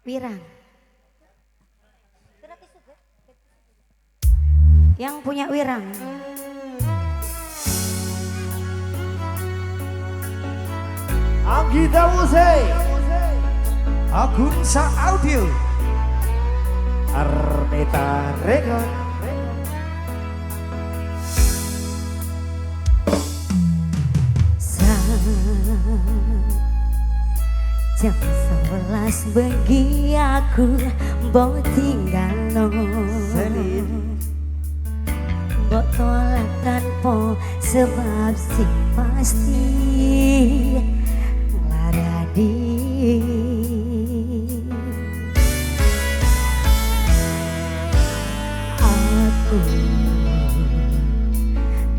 Wirang. Yang punya Wirang. Anggita Musik, Agunsa Audio, Arneta Record. Jam 11 bengi aku mbok tinggalno, mbok tolak tanpa sebab sing pasti nglarani. Aku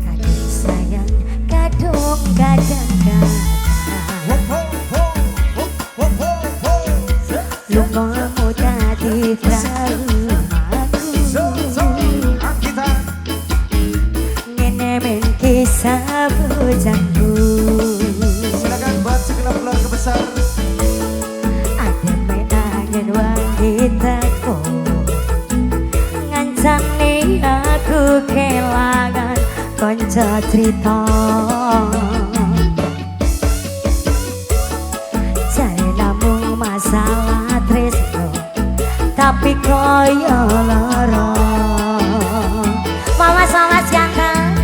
kadung sayang, kadung kadang-kadang lungamu dadi traumaku. Ngene men kisah bujangku. Silakan buat segenap keluarga besar. Ademe angin wangi teko ngancani aku kelangan konco crita. Jare namung masalah tresno tapi koyo lara. Mama sama siangka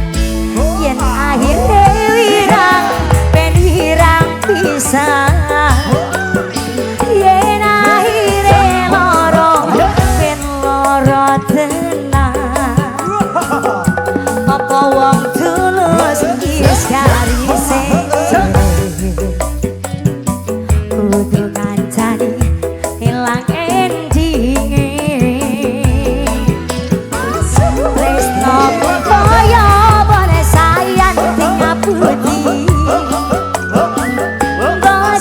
yen akhire wirang ben wirang pisan, yen akhire lara ben lara tenan. Apa wong tulus wis karise kudu ngancani ilang endinge. Tresnoku kaya bonesayan tinggal putih, mbok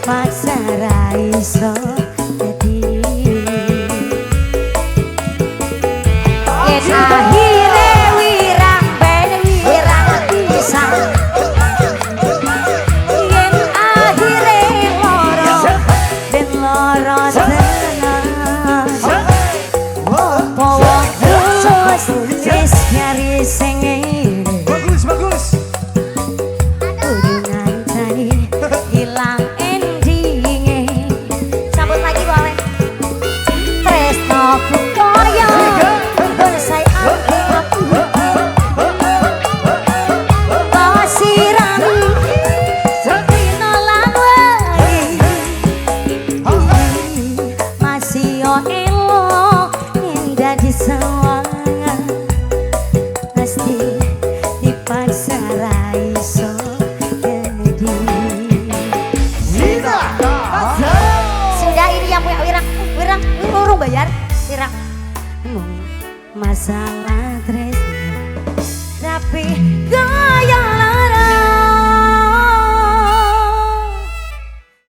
Dipaksa ra iso dadi. Yen akhire wirang ben wirang pisan, yen akhire loro ben loro tenan. Opo wong tulus wis nyari sing ngene? Bagus, bagus. Kudu ngancani ilang endinge. Sambut lagi boleh. Tresnoku koyo bonsai anggur, pasiran dina lan wengi. Masih yo elok yen dadi sawangan, pasti dipaksa ra iso jadi. Zina. Sudah, ini yang punya wirang, wirang, urung bayar, wirang. Mung masalah tresno, tapi